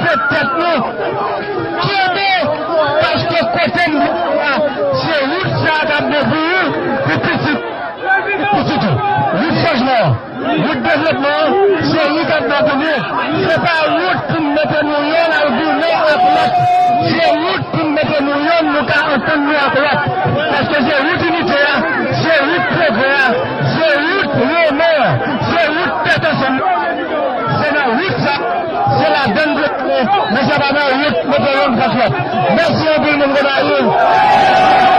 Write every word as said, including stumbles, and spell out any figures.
Tèt nou kenbe, paske kote n pral la, se wout sa a k ap bon pou ou, pou pitit, pitit ou. Wout chanjman an, wout devlopman an, se li k ap bon pou nou. Se pa wout pou n mete nou yonn al goumen ak lòt. Se wout pou n mete nou yonn, nou ka antann nou ak lòt. Paske se wout inite a, se wout pwogrè a, se wout renmen an, se wout tèt ansanm. Se nan wout sa, se ladann nou ale, men se pa nan wout mete yonn kont lòt. Mèsi anpil, moun Gonayiv.